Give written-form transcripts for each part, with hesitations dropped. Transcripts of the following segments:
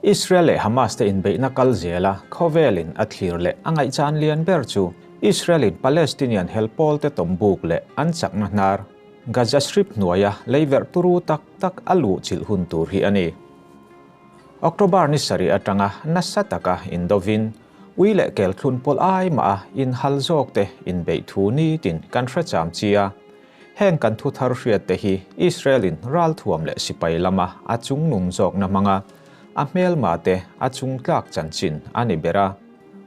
Israel leh Hamas te inbeihna kal zela khawvelin a thlir leh a ngaihchan lian ber chu Israel-in Palestinian hel pawlte tawmbuk leh an chakna hnar Gaza Strip hnuaia leiverh turu tak tak a luh chilh hun tur hi a ni. October ni sarih atanga nasa taka indovin ui leh kel thlun pawlh ai mah a inhal zawk te inbeih thu nitin kan hre cham chi a. Heng kan thu thar hriat te hi Israel-in ralthuam leh sipai lama a chungnung zawkna hmanga a hmelma te a chungtlak chanchin a ni ber a.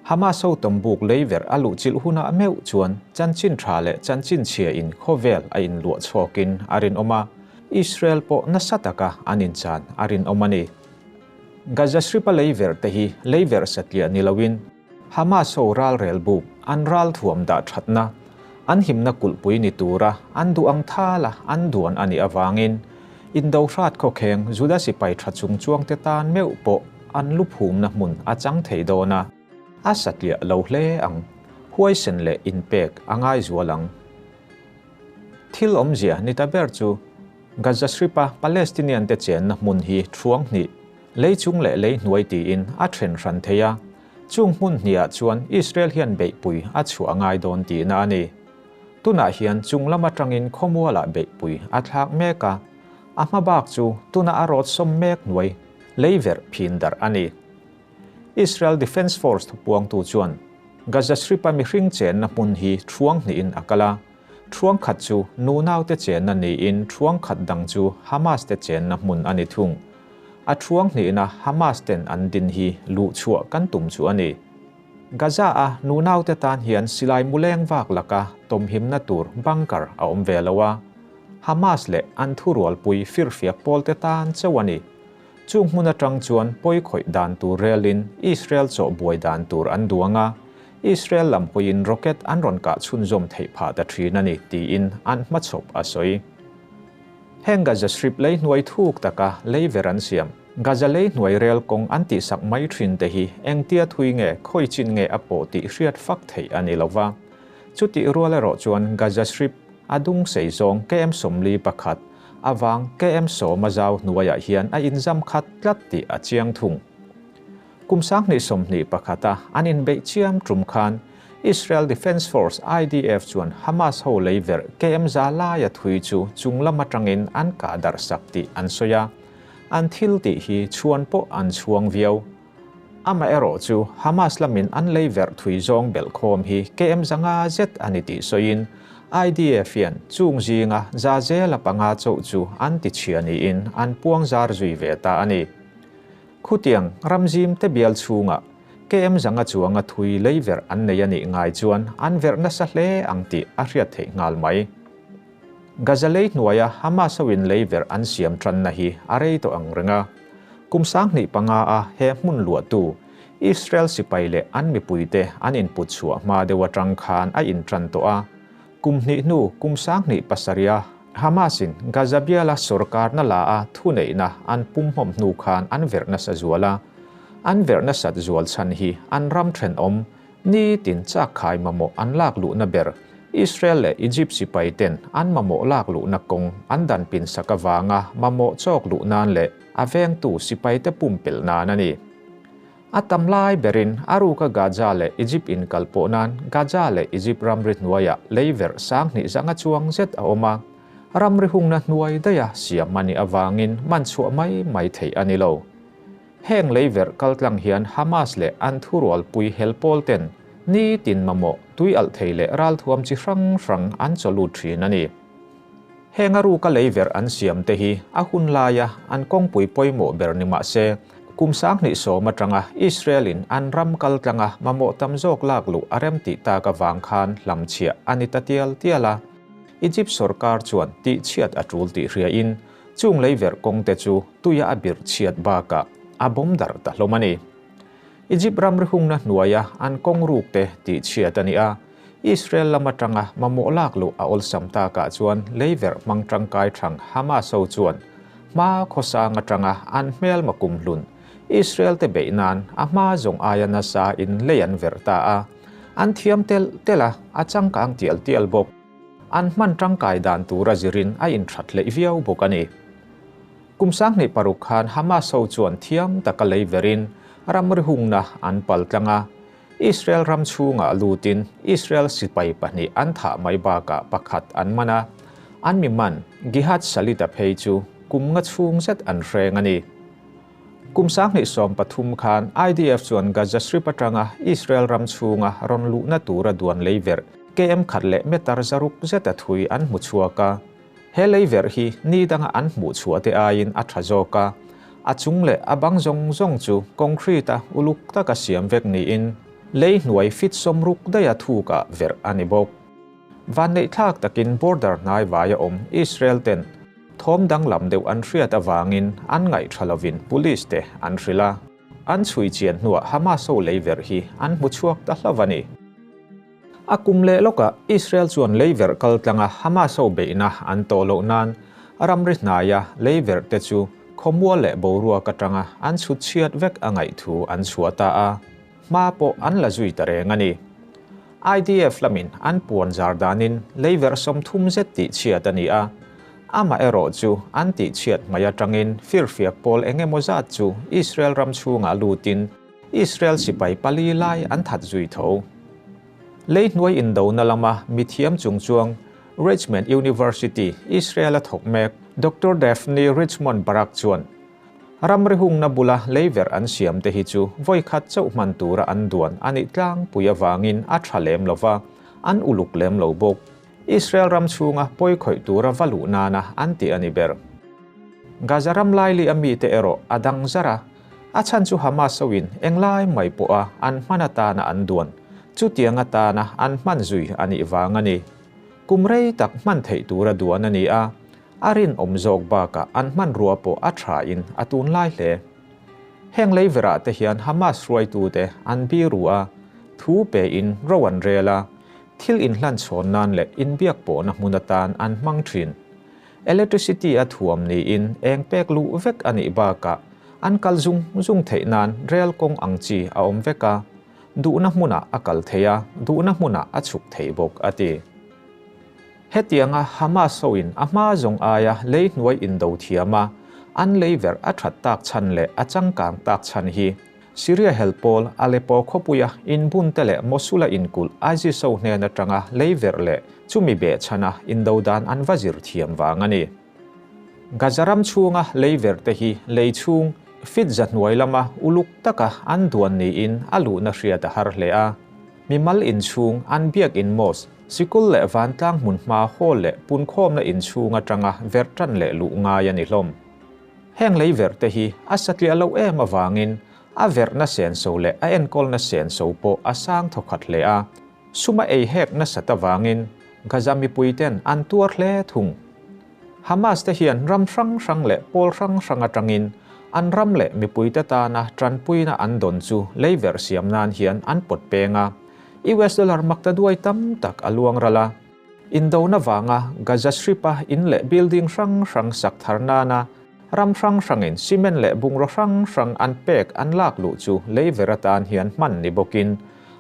Hamas ho tawmbuk leiverh a luhchilh hunah meuh chuan chanchin tha leh chanchin chhia in khawvel a inluah chhawkin a rinawm a, Israel pawh nasa taka an inchan a rinawm a ni. Gaza Strip-a leiverh te hi leiverh satliah ni loin Hamas ho ralrel buk an ralthuam dah thatna, an himna kulhpui ni tura an duh ang thala an duan a nih avangin Indo hrat khawkheng Juda sipai tha chung chuangte tan meuh pawh an lu phumna hmun a chang thei dawn a, a satliah lo hle ang. Huaisen leh inpek a ngaizual ang. Thil awmzia ni ta ber chu Gaza Strip-a Palestinian te chenna hmun hi thuang hnih, lei chung leh lei hnuai tiin a then hran thei a, chung hmun hniah chuan Israel hian beihpui a chhuah ngai dawn tihna a ni. Tunah hian chung lam atangin khawmualah beihpui a thlak mek a, a hma bak chu tuna a rawt sawm mek hnuai leiverh phin darh a ni. Israel Defence Force thupuangtu chuan Gaza Strip-a mihring chenna hmun hi thuang hnihin a kal a, thuang khat chu nunaute chenna niin thuang khat dang chu Hamas te chenna hmun a ni thung. A thuang hnihna Hamas ten an din hi luhchhuah kan tum chu a ni. Gaza-a nunaute tan hian silai muleng vak laka tawmhimna tur bunker a awm ve lo a, Hamas leh an thurualpui firfiak pawlte tan chauh a ni. Chung hmun atang chuan pawi khawih dan tur relin Israel chawh buai dan tur an duang a, Israel lam hawiin rocket an rawn kah chhunzawm theih phah ta thin a ni, tiin an hmachhawp a sawi. Heng Gaza Strip lei hnuai thuk taka lei ver an siam. Gaza lei hnuai rel kawng an tihsak mai thin te hi engtia thui nge khawi chin nge a pawh tih hriat fak theih a ni lo va. Chutih rual erawh chuan Gaza Strip a dung sei zawng KM 41 avang KM 10 a zau hnuaiah hian a inzam khat tlat tih a chiang thung. Kum 2021 a an inbeih chiam tum khan Israel Defense Force, IDF, chuan Hamas ho lei verh KM za laia thui chu chung lam atangin an kah darh sak tih an sawi a. An thil tih hi chhuan pawh an chhuang viau. Amaherawh chu Hamas lamin an lei verh thui zawng belh khawm hi KM 500 zet a ni tih sawiin IDF hian chung zinga za zela panga chauh chu an ti chhia niin an puang zar zui ve ta a ni. Khutiang ramzim te bial chhungah KM 500 chuanga thui lei verh an nei a nih ngai chuan an verh nasa hle ang tih a hriat theih nghal mai. Gaza lei hnuaia Hamas hoin lei verh an siam tanna hi a rei tawh ang reng a. Kum 2005 a he hmun luahtu Israel sipai leh an mipuite an input chhuah hma deuh atang khan a intan tawh a. Kum hnih hnu kum 2007 a Hamas-in Gaza biala sorkarna la a thuneihna an pumhmawm hnu khan an verh nasa zual a. An verh nasat zual chhan hi an ram thenawm Nitin chakkhai mamawh an lak luhna ber Israel leh Egypt sipai ten an mamawh lak luhna kawng an dan pin sak avanga mamawh chawk luh nan leh a vengtu sipaite pumpelh nan a ni. A tam lai berin a ruka Gaza leh Egypt inkal pawh nan Gaza leh Egypt ramri hnuaiah leiverh 2500 chuang zet a awm a, ramri hungna hnuai daiha siam a nih avangin man chhuah mai mai theih a ni lo. Heng leiverh kaltlang hian Hamas leh an thurualpui hel pawl ten nitin mamawh tui alh thei leh ralthuam chi hrang hrang an chaw lut thin a ni. Heng a ruka leiverh an siam te hi a hun laia an kawngpui pawimawh ber ni mah se, kum 2010 atanga Israel-in an ram kaltlanga mamawh tam zawk lak luh a rem tih tak avang khan hlamchhiah a ni ta tial tial a. Egypt sorkar chuan tihchhiat a tul tih hriain Chung leiverh kawngte chu tuia a birh chhiat bakah a bawm darh ta hlawm a ni. Egypt ramri hungna hnuaia an kawng rukte tih chhiat a ni a, Israel lam atanga mamawh lak luh a awlsam takah chuan leiverh hmang tangkai thang Hamas ho chuan hma khawsang atanga an hmelma kumhlun Israel te beih nan a hma zawng aia nasa in lei an verh ta a, an thiam telh telh a, a changkang tial tial bawk. An hman tangkai dan tura zirin a inthat hleih viau bawk a ni. Kum 2006 khan Hamas ho chuan thiam taka lei verin ramri hungna an pal tlang a, Israel ram chhungah lutin Israel sipai pahnih an thah mai bakah pakhat an man a, an mi man Gihad Shalit-a phei chu kum nga chhung zet an hreng a ni. Kum 2013 khan IDF chuan Gaza Strip atanga Israel ram chhunga rawn luhna tura duan lei verh KM khat leh meter zaruk zeta thui an hmu chhuak a. He lei verh hi ni danga an hmuh chhuah te aiin a tha zawk a, a chung leh a bang zawng zawng chu concrete-a uluk taka siam vek niin lei hnuai fit sawmruk daiha thukah verh a ni bawk. Vanneihthlak takin border hnai vaia awm Israel ten thawm danglam deuh an hriat avangin an ngaih tha lovin police te an hrilh a, an chhui chian hnuah Hamas ho lei verh hi an hmu chhuak ta hlauh a ni. A kum leh lawkah Israel chuan lei verh kal tlanga Hamas ho beihna an tawh loh nan ramri hnaia lei verh te chu khawmual leh boruak atanga an chhut chhiat vek a ngaih thu an chhuah ta a, hma pawh an la zui ta reng a ni. IDF lamin an puan zar danin lei verh 30 zet tih chhiat a ni a, amaherawh chu an tih chhiat hmai atangin firfiak pawl eng emaw zat chu Israel ram chhungah lutin Israel sipai pali lai an that zui tho. Lei hnuai indona lama mithiam chung chuang Reichman University, Israel-a thawk mek Doctor Daphne Richmond Barak chuan, Ramri hungna bula lei verh an siam te hi chu vawi khat chauh hman tura an duan a nih tlangpui avangin a tha lem lo va, an uluk lem lo bawk. Israel ram chhunga pawi khawih tura va luh nana an ti a ni ber. Gaza ram laili a mite erawh a dang zar a, A chhan chu Hamas hoin englai mai pawha an hman atana an duan, chutiang atana an hman zui a nih vang a ni. Kum rei tak hman theih tura duan a ni a, a rinawm zawk bakah an hmanrua pawh a thain a tunlai hle. Heng lei verah te hian Hamas hruaitute an biru a, thu pein ro an rel a, thil inhlanchhawn nan leh inbiak pawhna hmun atan an hmang thin. Electricity a thuam niin eng pek luh vek a nih bakah an kal zung zung theih nan rel kawng ang chi a awm vek a, duhna hmunah a kal thei a, duhna hmunah a chhuk thei bawk a ti. Hetianga Hamas hoin a hma zawng aia lei hnuai indo thiam a, an lei verh a that tak chhan leh a changkang tak chhan hi Syria hel pawl Aleppo khawpuia inbunte leh Mosul-a inkulh ISIS ho hnen atanga lei verh leh chumi behchhana indo dan an va zir thiam vang a ni. Gaza ram chhunga lei verhte hi lei chhung fit za hnuai lama uluk taka an duan niin a luhna hriat a har hle a. Mimal inchhung an biak in mosque, sikul leh vantlang hmunhma hall leh punkhawmna inchhung atanga verh tan leh luh ngai a ni hlawm. Heng lei verhte hi a satliah loh em avangin a verhna senso leh a enkawlna senso pawh a sang thawkhat hle a, sum a ei hek nasat avangin Gaza mipuiten an tuar hle thung. Hamas te hian ram hrang hrang leh pawl hrang hrang atangin an ram leh mipuite tana tanpuina an dawn chu lei verh siam nan hian an pawt peng a, US dollar maktaduai tam tak a luang ral a. Indona vanga Gaza Strip-a in leh building hrang hrang sak thar nana ram hrang hrangin cement leh bungraw hrang hrang an pek an lak luh chu lei ver atan hian hman ni bawkin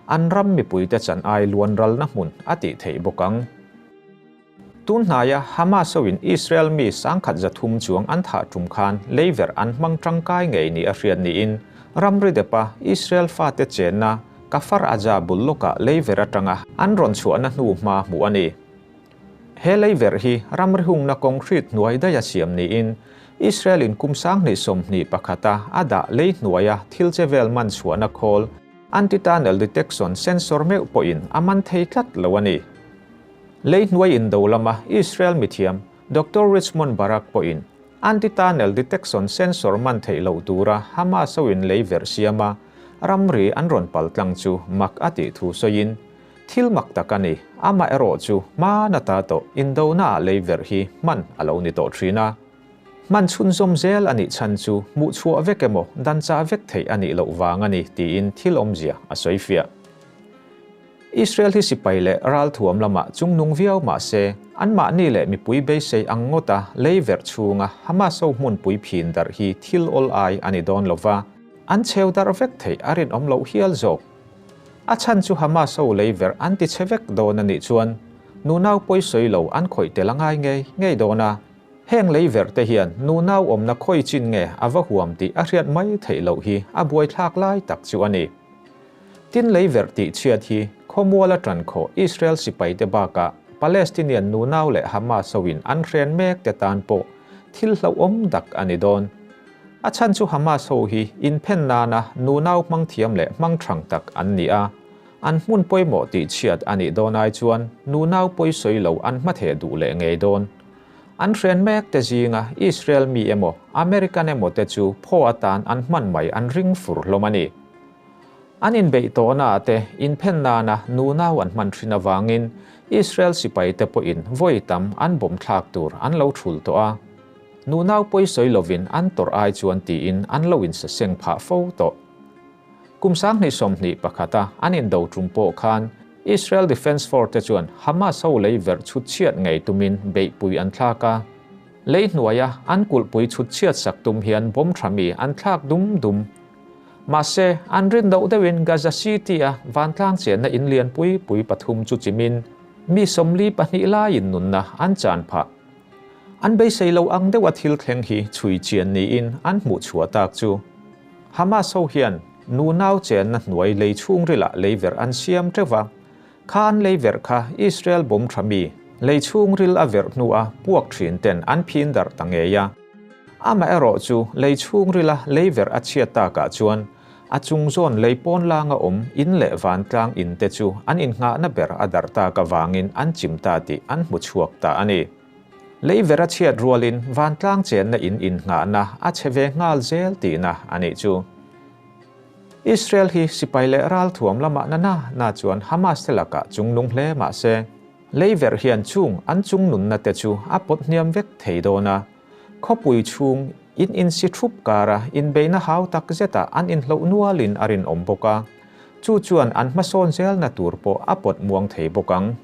an ram mipuite chan ai luan ralna hmun a tih theih bawk ang. Tun hnaia Hamas hoin Israel mi 1300 chuang an thah tum khan lei ver an hmang tangkai ngei ni a hriat niin ramri depa Israel fate chenna Kafar Aza bul lawkah lei ver atanga an rawn chhuahna hnu hma hmuh a ni. He lei verh hi ramri hungna concrete hnuai daia siam niin Israel-in kum 2021-a a dah lei hnuaia thil che vel man chhuahna khawl anti-tunnel detection sensor meuh pawhin a man thei tlat lo a ni. Lei hnuai indo lama Israel mithiam Doctor Richmond Barak pawhin anti-tunnel detection sensor man theih loh tura Hamas hoin lei verh siama ramri an rawn pal tlang chu mak a tih thu sawiin, Thil mak tak a ni, amaherawh chu hmana ta tawh indonaah lei verh hi hman a lo ni tawh thin a. Hman chhunzawm zel a nih chhan chu hmuh chhuah vek emaw dan chah vek theih a nih loh vang a ni tiin thil awmzia a sawi fiah. Israel hi sipai leh ralthuam lamah chungnung viau mah se, anmahni leh mipui beisei ang ngawta lei verh chhunga Hamas ho hmunpui phin darh hi thil awl ai a ni dawn lo va, an cheu darh vek theih a rinawm loh hial zawk. A chhan chu Hamas ho lei verh an ti che vek dawn a nih chuan nunau pawi sawi lo an khawih tel a ngai ngei ngei dawn a. Heng leiverh te hian nunau awmna khawi chin nge a va huam tih a hriat mai theih loh hi a buaithlak lai tak chu a ni. Tin leiverh tih chhiat hi khawmuala ṭan khawh Israel sipaite bakah Palestinian nunau leh Hamas hoin an hren mek te tan pawh thil hlauhawm tak a ni dawn. A chhan chu Hamas ho hi inphen nana nunau hmang thiam leh hmang ṭhang tak an ni a, an hmun pawimawh tih chhiat a nih dawn ai chuan nunau pawisawi lo an hmatheh duh leh ngei dawn. An hren mek te zinga Israel mi emaw American emaw te chu phaw atan an hman mai an ring fur hlawm a ni. An inbeih tawhnaah te inphen nana nunau an hman thin avangin Israel sipai te pawhin vawi tam an bawm thlak tur an lo thul tawh a. Nunau pawisawi lovin an tawrh ai chuan tiin an lo insaseng phah fo tawh. Kum 2021 a an indo tum pawh khan Israel Defense Force te chuan Hamas ho lei verh chhut chhiat ngei tumin beihpui an thlak a. Lei hnuaia an kulhpui chhut chhiat sak tum hian bomb tha mi an thlak dum dum. Mahse, an rin doh deuhin Gaza City-a vantlang chenna in lian pui pui pathum chu chimin mi 42 laiin nunna an chan phah. An beisei lo ang deuha thil thleng hi chhui chian niin an hmuh chhuah tak chu. Hamas ho hian nunau chenna hnuai lei chhungrilah leiverh an siam teuh va, kha an leiverh kha Israel bomb tha mi lei chhungril a verh hnua puak thin ten an phin darh ta ngei a. Amaherawh chu lei chhungrila leiverh a chhiat takah chuan a chung zawn lei pawn langa awm in leh vantlang in te chu an innghahna ber a darh tak avangin an chim ta tih an hmu chhuak ta a ni. Lei vera chhiat rualin vantlang chenna in innghahna a chhe ve nghal zel tihna a nih chu. Israel hi sipai leh ralthuam lamah na na na chuan Hamas te lakah chungnung hle mah se, lei verh hian chung an chungnunna te chu a pawt hniam vek thei dawn a. Khawpui chhung in insi thup kara inbeihna hau tak zetah an inhloh nualin a rinawm bawk a, chu chuan an hmasawn zelna tur pawh a pawt muang thei bawk ang.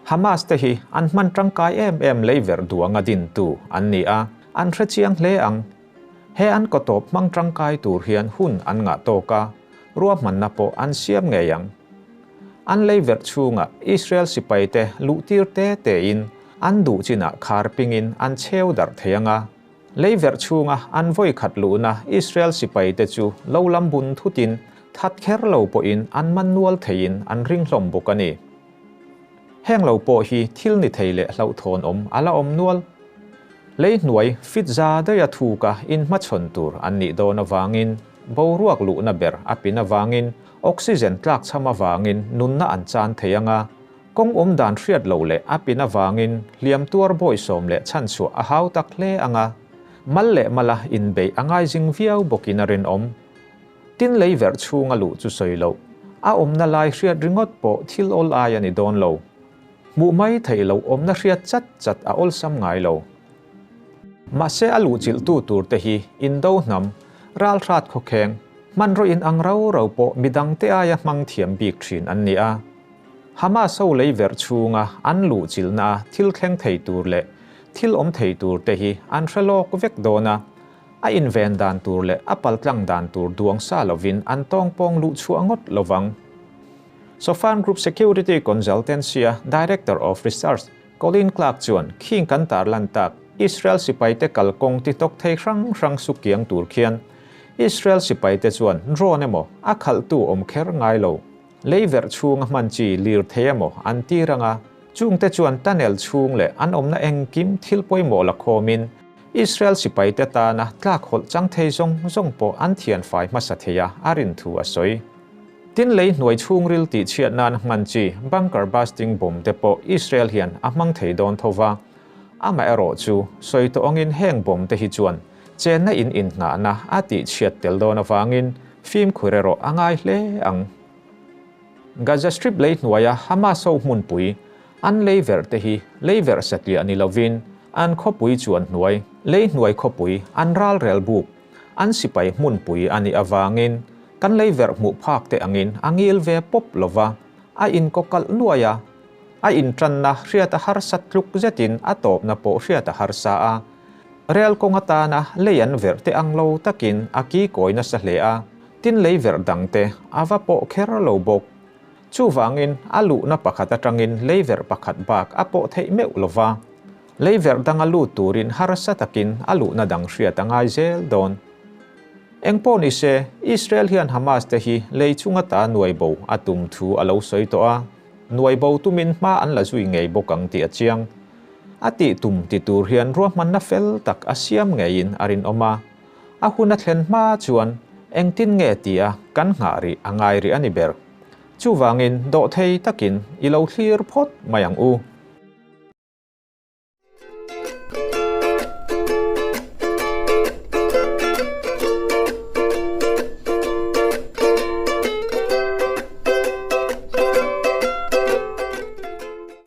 Hamas te hi an hman tangkai em em lei verh duanga dintu an ni a, an hre chiang hle ang. He an kawtawp hmang tangkai tur hian hun an ngah tawk a, ruahmanna pawh an siam ngei ang. An lei verh chhungah Israel sipaite luhtir te tein an duh chinah khar pingin an cheu darh thei ang a. Lei verh chhunga an vawi khat luhna Israel sipaite chu lo lam bun thutin that kher lo pawhin an man nual theiin an ring hlawm bawk a ni. Heng lo pawh hi thil ni thei leh hlauhthawn awm a la awm nual. Lei hnuai fit za daih a thuka inhmachhawn tur an nih dawn avangin, boruak luhna ber a pin avangin, oxygen tlakchham avangin nunna an chan thei ang a, kawng awm dan hriat loh leh a pin avangin hliam tuar bawisawm leh chhanchhuah a hau tak hle ang a, mal leh mala inbeih a ngaizing viau bawkin a rinawm. Tin lei verh chhunga luh chu sawi loh, a awmna lai hriat ringawt pawh thil awl ai a ni dawn lo. Hmuh mai theih loh awmna hriat chat chat a awlsam ngai lo. Mahse a luh chilhtu tur te hi Indo hnam, ralhrat khawkheng, hmanraw in ang rau rau pawh midangte aia hmang thiam bik thin an ni a. Hamas ho lei verh chhunga an luh chilhna a thil thleng thei tur leh thil awm thei tur te hi an hre lawk vek dawn a. A inven dan tur leh a paltlang dan tur duang sa lovin an tawngpawng luh chhuah ngawt lovang. Soffan Group Security Consultancy-a Director of Research Colin Clark chuan khing kan tarlan tak Israel sipaite kalkawng ti tawk thei hrang hrang sukiang tur khian Israel sipaite chuan drone emaw a khalhtu awm kher ngai lo lei verh chhunga hman chi lir thei emaw an tir ang a, chungte chuan tunnel chhung leh an awmna engkim thil pawimawh la khawmin Israel sipaite tana tlak hawlh chang thei zawng zawng pawh an thian fai hmasa thei a, a rin thu a sawi. Tin lei hnuai chhungril tih chhiat nan hman chi bunker busting bomb te pawh Israel hian a hmang thei dawn tho va, amaherawh chu sawi tawh angin heng bomb te hi chuan chenna in innghahna a tih chhiat tel dawn avangin fimkhur erawh a ngai hle ang. Gaza Strip lei hnuaia Hamas ho hmunpui An lei verh te hi lei verh satliah ni lovin an khawpui chuan hnuai, lei hnuai khawpui, an ralrel buk, an sipai hmunpui a nih avangin kan lei verh hmuh phak te angin a ngil ve pawp lova, a inkawkalh nuai a, a intanna hriat a harsat tluk zetin a tawpna pawh hriat a harsa a. Rel kawng atana lei an verh te ang lo takin a ki kawi nasa hle a, tin lei verh dang te a va pawh kher lo bawk. Chuvangin a luhna pakhat atangin leiverh pakhat bak a pawh theih meuh lo va. Leiverh danga lut turin harsa takin a luhna dang hriat a ngai zel dawn. Engpawh ni se, Israel hian Hamas te hi lei chunga ta nuai bo a tum thu a lo sawi tawh a, nuai bo tumin hma an la zui ngei bawk ang tih a chiang. A tih tum ti tur hian ruahmanna fel tak a siam ngeiin a rinawm a, a hun a thlen hma chuan engtin nge tia kan nghah rih a ngai rih a ni ber. Chuvangin dawhthei takin i lo thlir phawt mai ang u.